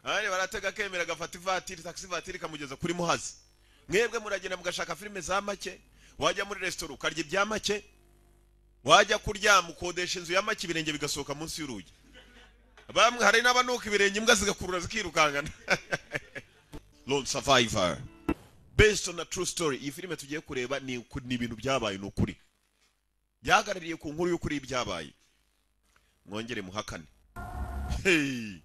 Ari baratega kemera gafata ivatiri, taxi vatiri kamugeza kuri Muhazi. Mwebwe muragenda mugashaka filime za make, wajya muri restaurant ukarya ibya make, wajya kuryama ukodesha inzu ya make ibirenge bigasohoka munsi y'urugi. Bamwe hari n'abanuka ibirenge imbwa zigakurura zikirukangana. Lone Survivor, based on a true story. Iyi filime tugiye kureba ni ibintu byabaye, ni ukuri. Byagarariye ku nkuru y'ukuri ibyabaye. Mwongere muhakane. Hey.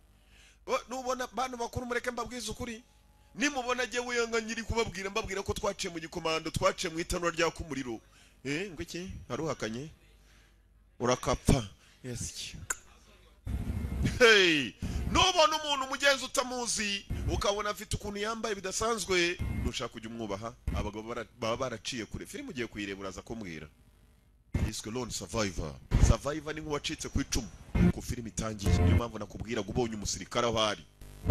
Nubona bantu bakuru mureke mbabwize ukuri. Nimubona je wiyanga nyiri kubabwira mbabwira ko twaciye mu gikomando, twaciye mu itanura rya kumuriro. Ngo iki? Haruhakanye? Urakapfa. Yes. Hey, nubona umuntu mugenzi utamuzi ukabona afite ukuntu yambaye bidasanzwe, nushaka kujya umwubaha. Abagabo baba baraciye kure. Filime ugiye kuyireba uraza kumbwira. Yiswe Lone Survivor. Survivor ni nk'uwacitse ku icumu. Ku filime itangiye niyo mpamvu nakubwira ubonye umusirikare aho ari,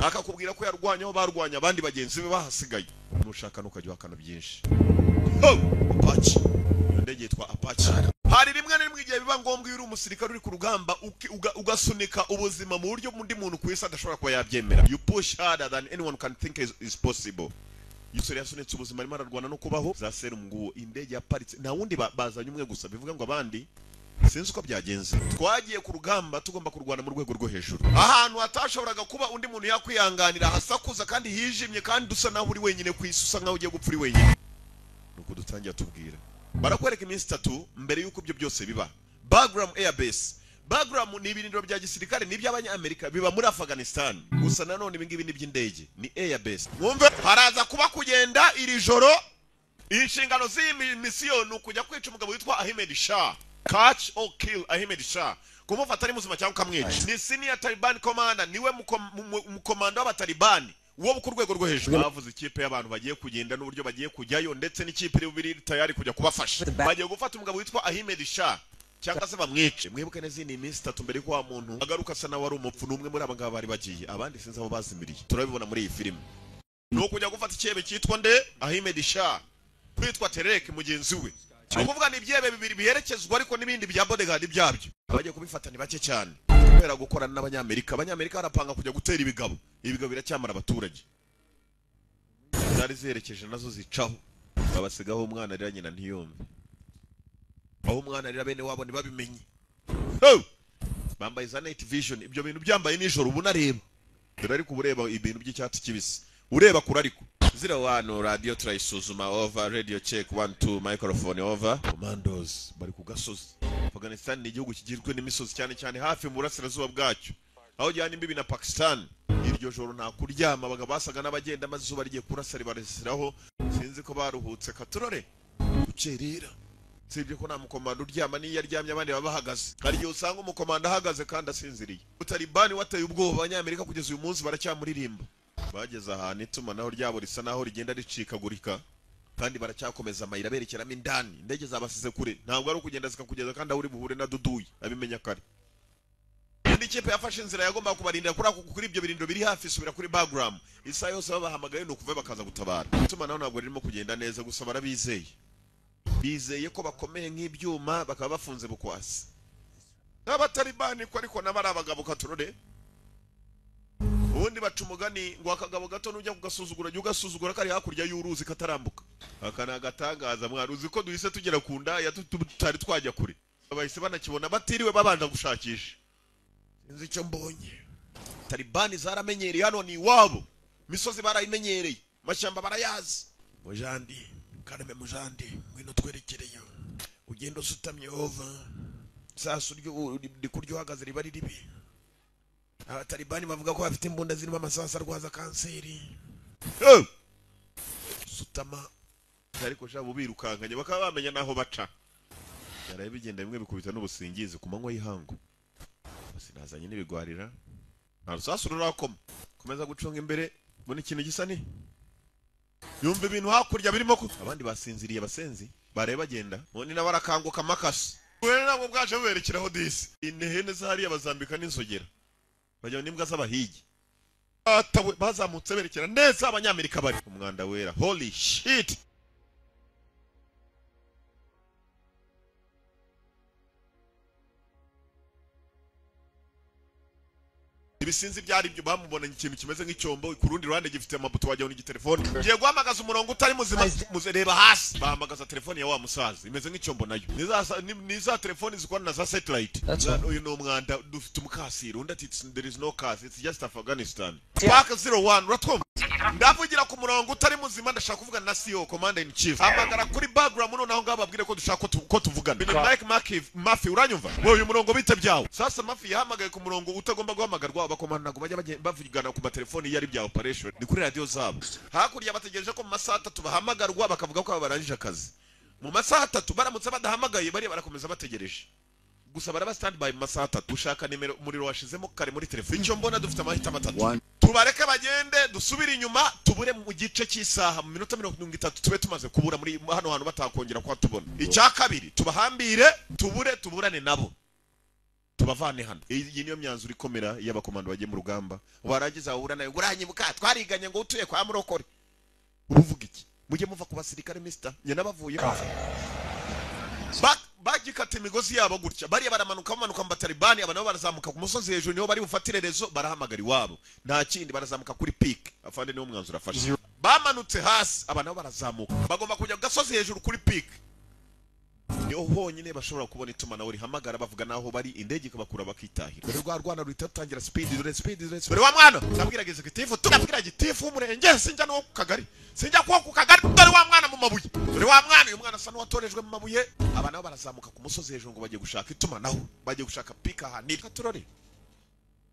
akakubwira ko yarwanya aho barwanya abandi bagenzi be bahasigaye. Nushaka nukajya uhakana byinshi. Apache. Iyo ndege yitwa Apache. Hari rimwe na rimwe igihe biba ngombwa iyo uri umusirikare uri ku rugamba ugasunika ubuzima mu buryo undi muntu ku isi adashobora kuba yabyemera. You push harder than anyone can think is possible. Yusuri yasunitse ubuzima arimo ararwana no kubaho. Za serumu nguwo indege yaparitse, nta wundi bazanye umwe gusa, bivuga ngo abandi sinzi uko byagenze. Twagiye ku rugamba tugomba kurwana mu rwego rwo hejuru, ahantu hatashoboraga kuba undi muntu yakwihanganira, hasakuza kandi hijimye, kandi usa naho uri wenyine ku isi, usa nkaho ugiye gupfa uri wenyine. Nuko dutangira tubwira, barakwereka iminsi itatu mbere y'uko ibyo byose biba. Bagram Air Base. Bagram ni ibirindiro bya gisirikare ni iby'Abanyamerika biba muri Afghanistan. Gusa nanone ibi ngibi ni iby'indege, ni air base. Mwumve haraza kuba kugenda iri joro. Inshingano z'iyi misiyo ni ukujya kwica umugabo witwa Ahmed Shah. Catch or kill Ahmed Shah. Kumufata ari muzima cyangwa ukamwica. Ni senior Taliban commander, niwe mukomando w'abatalibani wo ku rwego rwo hejuru. Bavuze ikipe y'abantu bagiye kugenda n'uburyo bagiye kujyayo, ndetse n'ikipe iri tayari kujya kubafasha. Bagiye gufata umugabo witwa Ahmed Shah cyangwa se bamwice. Mwibuke neza ni iminsi itatu mbere ko wa muntu agaruka asa nawe ari umupfu. N'umwe muri aba ngaba bari bagiye, abandi sinzi aho bazimiriye. Turabibona muri iyi filime. Ni ukujya gufata icyebe cyitwa nde? Ahmed Shah, kwitwa Terek mugenzi we. Ukuvuga ni ibyebe bibiri biherekezwa ariko n'ibindi bya bodyguard byabyo. Abagiye kubifata ni bake cyane kubera gukorana n'Abanyamerika. Abanyamerika barapanga kujya gutera ibigabo. Ibigabo biracyamara abaturage. Zari ziherekeje nazo zicaho, babasigaho umwana arira nyina ntiyumve. Aho umwana arira bene wabo ntibabimenye. Bambaye za night vision, ibyo bintu byambaye nijoro ubu nareba. Dore ariko ubureba ibintu by'icyatsi kibisi. Ureba kure ariko. 01 radio turayisuzuma over, radio check 1 2 microphone over. Commandos bari ku gasozi. Afghanistan ni igihugu kigizwe n'imisozi cyane cyane hafi mu burasirazuba bwacyo, aho gihana imbibi na Pakistan. Iryo joro nta kuryama, abagabo basaga n'abagenda maze izuba rigiye kurasa ribarasiraho. Sinzi ko baruhutse katurore gucerera. Sibye ko nta mukomando uryama, niyo yaryamye abandi baba bahagaze. Hari igihe usanga umukomando ahagaze kandi asinziriye. Utalibani wateye ubwoba Abanyamerika kugeza uyu munsi baracyamuririmba. Bageze ahantu itumanaho ryabo risa naho rigenda ricikagurika, kandi baracyakomeza amayira berekeramo indani. Indege zabasize kure, ntabwo ari ukugenda zikakugeza kandi aho uri buhure na duduyi abimenya kare. Indi kipe yafashe inzira yagomba kubarindira kuri ibyo birindiro biri hafi, isubira kuri Bagram. Isaha yose babahamagaye ni ukuva bakaza gutabara. Itumanaho ntabwo ririmo kugenda neza, gusa barabizeye, bizeye ko bakomeye nk'ibyuma, bakaba bafunze bukwasi. N'abatalibani ko ariko nabari abagabo katurore. Ubundi baca umugani ngo akagabo gato nujya kugasuzugura jya ugasuzugura kari hakurya y'uruzi katarambuka. Aka ni agatangaza mwana, uzi ko duhise tugera ku ndaya tutari twajya kure. Bahise banakibona batiriwe babanje gushakisha. Sinzi icyo mbonye. Talibani zaramenyereye hano ni iwabo. Imisozi barayimenyereye, amashyamba barayazi. Mujandi, karame mujandi, ngwino twerekereyo. Ugenda usutamye over. Sasu ryo uhagaze riba ari ribi. Abatalibani bavuga ko bafite imbunda zirimo amasasu arwaza kanseri. Sutama ariko jabo birukankanye bakaba bamenya naho baca. Yaraye bigenda bimwe bikubita n'ubusingizi ku manywa y'ihangu. Sinazanye n'ibigwarira. Nta rusasu rurakoma. Komeza gucunga imbere, mbona ikintu gisa ni. Yumva ibintu hakurya birimo ko abandi basinziriye basenzi bareba bagenda. Ubundi nabarakanguka makasi. Wewe nabwo bwaje buberekeraho disi. Intehene zahariya bazambika n'inzogera. Bajya n'imbwa z'abahigi. Atawe bazamutse berekera neza Abanyamerika bari. Umwanda wera. Holy shit. Ibisinzi byari ibyo bamubonanye ikintu kimeze nk'icyombo, ku rundi ruhande gifite amabuto wagira ngo ni igitelefone. Ngiye guhamagaza umurongo utari muzima, muzereba hasi. Bahamagaza telefone ya wa musaza imeze nk'icyombo nayo. Ni za telefoni zikorana na za satellite. Uyu ni umwanda, dufite umukasiro. Undi ati there is no case, it's just Afghanistan. Park 01 uratwumva? Ndavugira ku murongo utari muzima, ndashaka kuvugana na CEO, Commander in Chief. Hamagara kuri background noneho ngaho babwire ko dushaka ko tuvugana. Ni Mike Murphy, uranyumva? Wowe uyu murongo bite byawo? Sasa Murphy yahamagaye ku murongo utagomba guhamagarwa, abakomanda ntabwo bajya bavugana ku matelefoni iyo ari bya operation, ni kuri radio zabo. Hakurya bategereje ko mu masaha 3 bahamagarwa bakavuga ko barangije akazi. Mu masaha 3 baramutse badahamagaye bari barakomeza bategereje. Gusa baraba stand by mu masaha 3. Ushaka nimero umuriro washizemo kare muri telefone. Icyo mbona dufite amahitamo 3. Tubareke bagende, dusubire inyuma, tubure mu gice cy'isaha mu minota 30 tube tumaze kubura muri hano hantu batakongera kwatubona. Icya kabiri tubahambire, tubure tuburane nabo, tubavane hano. Iyi niyo myanzuro ikomera y'abakomando bagiye mu rugamba. Waragiza ahura nayo uranyibuka twariganye ngo utuye kwa Murokore. Uruvuga iki? Mujye muva ku basirikare mister, njye nabavuye. Bagikata imigozi yabo gutya, bariya baramanuka bamanuka mu Batalibani, aba nabo barazamuka ku musozi hejuru niho bari bufatire rezo, barahamagara iwabo. Nta kindi, barazamuka kuri peak. Afande niwo mwanzuro afashe. Bamanutse hasi, aba nabo barazamuka. Bagomba kujya ku gasozi hejuru kuri peak. Niho honyine bashobora kubona itumanaho rihamagara bavuga naho bari, indege ikabakura bakitahira. Dore rwa rwana ruhita rutangira speed, dore speed, dore speed. Dore wa mwana ndabwira executive, ndabwira gitifu w'umurenge, sinjya no ku kagari, sinjya kuwo ku kagari. Dore wa mwana mu mabuye, dore wa mwana, uyu mwana asa n'uwatorejwe mu mabuye. Aba nabo barazamuka ku musozi hejuru ngo bagiye gushaka itumanaho, bagiye gushaka peak ahantu. Turore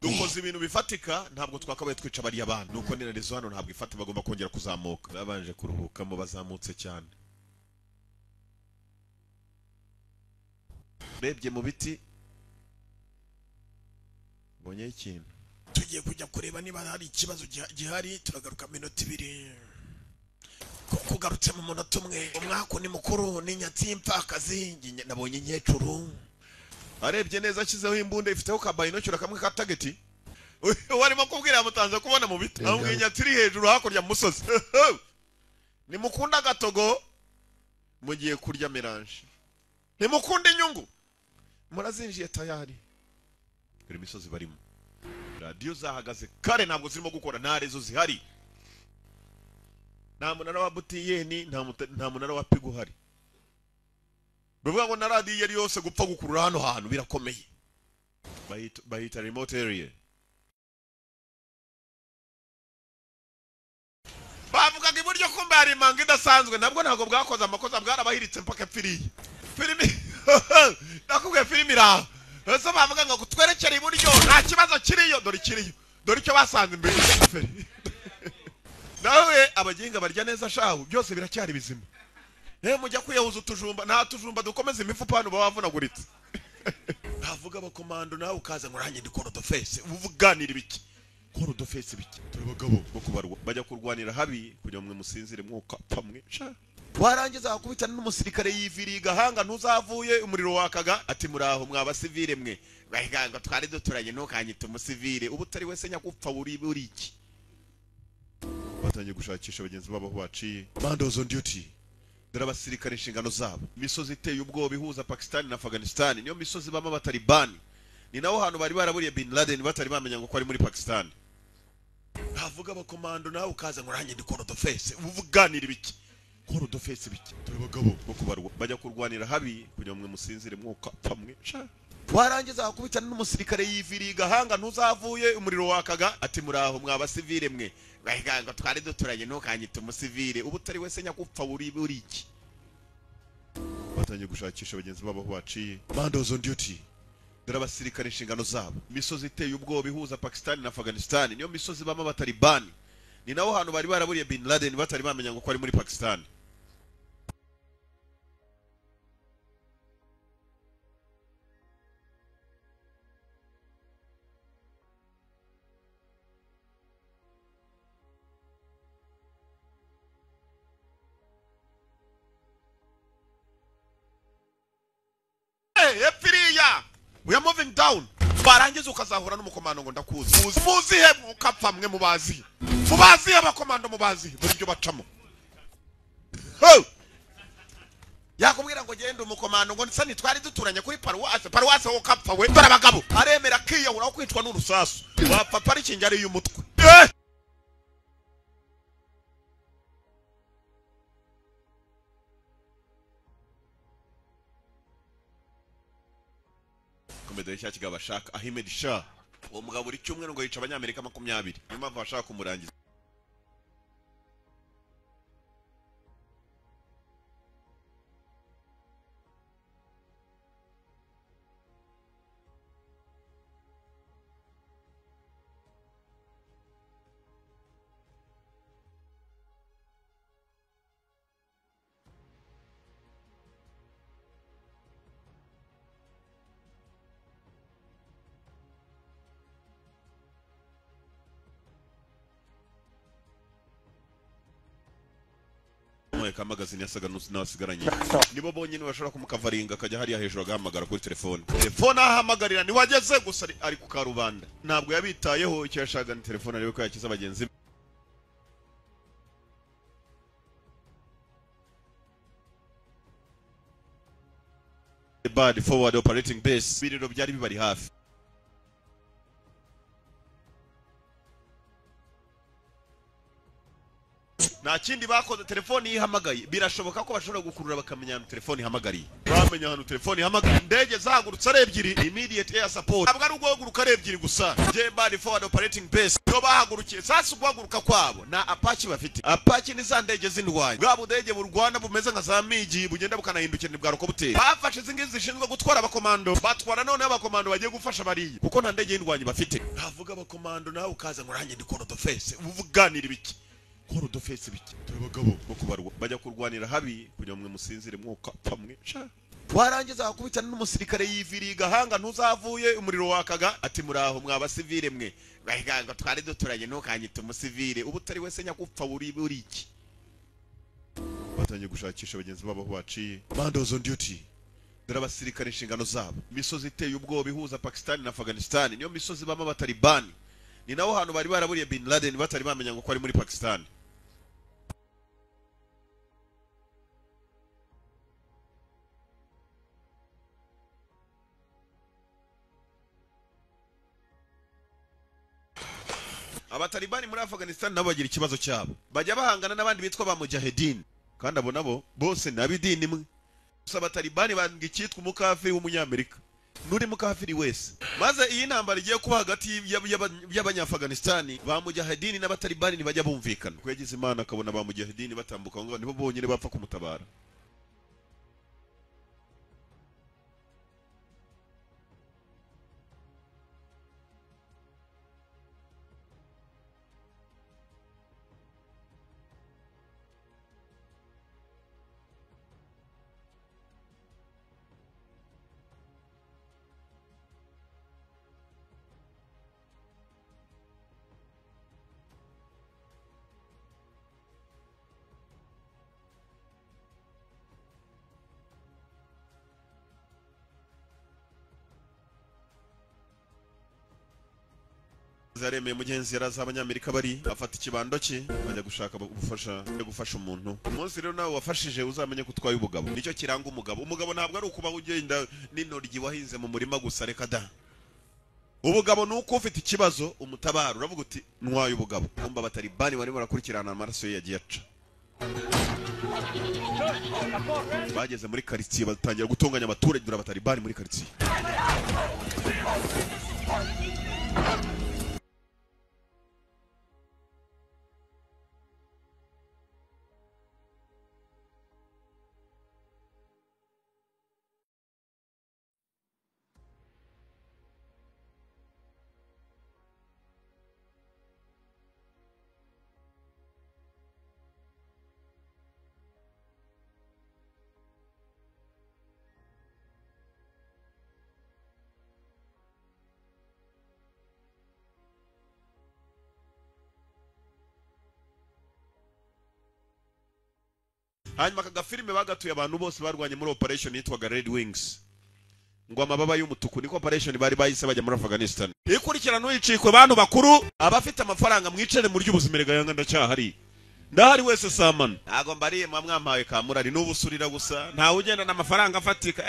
dukoze ibintu bifatika, ntabwo twakabaye twica bariya bana. Nuko ni rezo hano ntabwo ifata, bagomba kongera kuzamuka. Babanje kuruhukamo bazamutse cyane. Rebye mu biti mbonye ikintu. Tugiye kujya kureba niba hari ikibazo gihari, turagaruka minota 2. Kugarutse mu munota umwe. Umwako ni mukuru ni nyatsimfakazi, nabonye inkecuru. Arebye neza ashyizeho imbunda ifiteho kabayinokira kamwe ka target. Warimo kubwira mutanze kubona mu biti. Amwe inyatsi hejuru hakurya mu musozi. Nimukunda gatogo mugiye kurya melange. Nimukunda inyungu murazinjiye tayari. Dore imisozi barimo, radio zahagaze kare ntabwo zirimo gukora, nta rezo zihari, nta munara wa butiyeni, nta munara wa pigo uhari. Bivuga ngo na radio yari yose gupfa gukurura hano hantu birakomeye. Bahita remote area. Bavugaga iburyo kumbe hari imanga idasanzwe, nabwo ntabwo bwakoze amakosa, bwarabahiritse mpaka pfiriye. Filimi nakubwiye filimi iraho. Ese bavuga ngo kutwerekera iburyo nta kibazo kiriyo, dore kiriyo, dore icyo basanze imbere. Nawe abaginga barya neza shahu, byose biracyari bizima. Mujya kwiyahuza utujumba, nta tujumba dukomeza imifupa hano babavunaguritse. Bavuga abakomando nawe ukaza ngo nanjye ndi korodofese, uvuganira ibiki? Korodofese biki? Turi bagabo bo kubarwa, bajya kurwanira habi kugira mwe musinzire mwuka pamwe. Warangiza akubitana n'umusirikare yiviriye gahanga ntuzavuye umuriro wakaga, ati muraho mwabasivire mwe. Bahiganga twari duturanye ntukanyita umusivire, ubu utari wese nyakupfa uri iki. Batangiye gushakisha bagenzi babo baciye. Mandos on duty. Dore abasirikare inshingano zabo. Imisozi iteye ubwoba ihuza Pakistan na Afghanistan, niyo misozi bama Batalibani. Ni naho hantu bari baraburiye Bin Laden batari bamenya ngo ko ari muri Pakistan. Bavuga abakomando nawe ukaza ngo nanjye ndi korodofese, uvuganira ibiki? Korodofese biki? Turi bagabo bo kubarwa, bajya kurwanira habi kugira mwe musinzire mwuka pamwe. Warangiza akubitana n'umusirikare yiviriye gahanga ntuzavuye umuriro wakaga, ati muraho mwabasivire mwe. Bahiganga twari duturanye ntukanyita umusivire, ubu utari wese nyakupfa uri iki. Batangiye gushakisha bagenzi babo baciye. Mandos on duty. Dore abasirikare inshingano zabo. Imisozi iteye ubwoba ihuza Pakistan na Afghanistan, niyo misozi bama Batalibani. Ni naho hantu bari baraburiye Bin Laden batari bamenya ngo ko ari muri Pakistan. Epfiriya, we are moving down. Barangiza ukazahura n'umukomando ngo ndakuzi. Muzihe mukapfa mwe mubazi. Mubazi abakomando mubazi buryo bacamo. Ho! Yakubwira ngo genda umukomando ngo nsa nitwari duturanye kuri paruwase, paruwase wo kapfa we. Dore abagabo aremera kiyahura aho kwicwa n'urusasu. Wapfa parikingi ari y'umutwe. Komedere cya kigabo ashaka Ahmed Shah. Uwo mugabo buri cyumweru ngo yica abanyamerika 20. Niyo mpamvu bashaka kumurangiza. Kamagazini yasaga n'asigaranye nibo bonyine bashobora kumukavaringa akajya hariya hejuru agahamagara kuri telefone. Telefone ahamagarira ni wageze gusa ari ku karubanda, ntabwo yabitayeho. Icyo yashaka ni telefone arebe ko yakiza bagenzi. Bad forward operating base biriro byari bibari hafi. Nta kindi bakoze, telefone yihamagaye. Birashoboka ko bashobora gukurura bakamenya ahantu telefone ihamagariye. Bamenya ahantu telefone ihamagariye. Indege zahagurutse ari ebyiri, immediate air support. Ntabwo ari uguhaguruka ari ebyiri gusa. Jebali forward operating base yo bahagurukiye. Sasa uguhaguruka kwabo na Apache bafite. Apache ni za ndege z'indwanyi. Bwa budege burwana bumeze nka za migi bugenda bukanahindukira ni bwa rokobuteri. Bafashe izi zishinzwe gutwara abakomando. Batwara none abakomando bagiye gufasha bariye kuko nta ndege y'indwanyi bafite. Navuga abakomando nawe ukaza ngo ranjye ndi kono face. Uvuganira ibiki? Koro dofese biki? Turabagabo bo kubarwa bajya kurwanira habi kugira mwe musinzire mwuka pamwe. Warangiza wakubitana n'umusirikare yiviriye gahanga ntuzavuye umuriro wakaga ati muraho mwaba civile mwe. Bahiganga twari duturanye ntukanyita umusivile ubu utari wese nyakupfa uri iki. Batangiye gushakisha bagenzi babo aho baciye. Bandos on duty. Dore abasirikare inshingano zabo. Misozi iteye ubwoba ihuza Pakistan na Afghanistan niyo misozi bama abatalibani. Ni naho hantu bari baraburiye Bin Laden batari bamenya ngo ko ari muri Pakistan. Abatalibani muri Afghanistan nabo bagira ikibazo cyabo. Bajya bahangana n'abandi bitwa ba Mujahideen. Kandi abo nabo bose nabidini imwe. Gusa abatalibani banga icyitwa umukafiri w'umunyamerika. Nuri mukafiri wese. Maze iyi ntambara igiye kuba hagati y'abanyafghanistan ba Mujahideen n'abatalibani ntibajya bumvikana. Kuko yagize Imana akabona ba Mujahideen batambuka ngo nibo bonyine bapfa kumutabara. Yaremeye mugenzi yaraza abanyamerika bari afata ikibando cye bajya gushaka ubufasha byo gufasha umuntu. Umunsi rero nawe wafashije uzamenye ko utwaye ubugabo. Nicyo kiranga umugabo. Umugabo ntabwo ari ukuba ugenda n'intoryi wahinze mu murima gusa, reka da. Ubugabo nuko ufite ikibazo umutabara uravuga uti ntwaye ubugabo. Kumba abatalibani bari barakurikirana amaraso ye yagiye aca. Bageze muri quartier batangira gutunganya abaturage. Dore abatalibani muri quartier. Hanyuma aka gafilime bagatuye abantu bose barwanye muri operation yitwaga Red Wings. Ngo amababa y'umutuku niko operation bari bayise bajya muri Afghanistan. Ikurikirana n'uyicikwe bantu bakuru abafite amafaranga mwicare muri ubuzima rega yanga ndacyahari. Ndahari wese samana, ntago mbariye, mwa mwampaye kamurari n'ubusurira gusa, ntawe ugendana amafaranga afatika.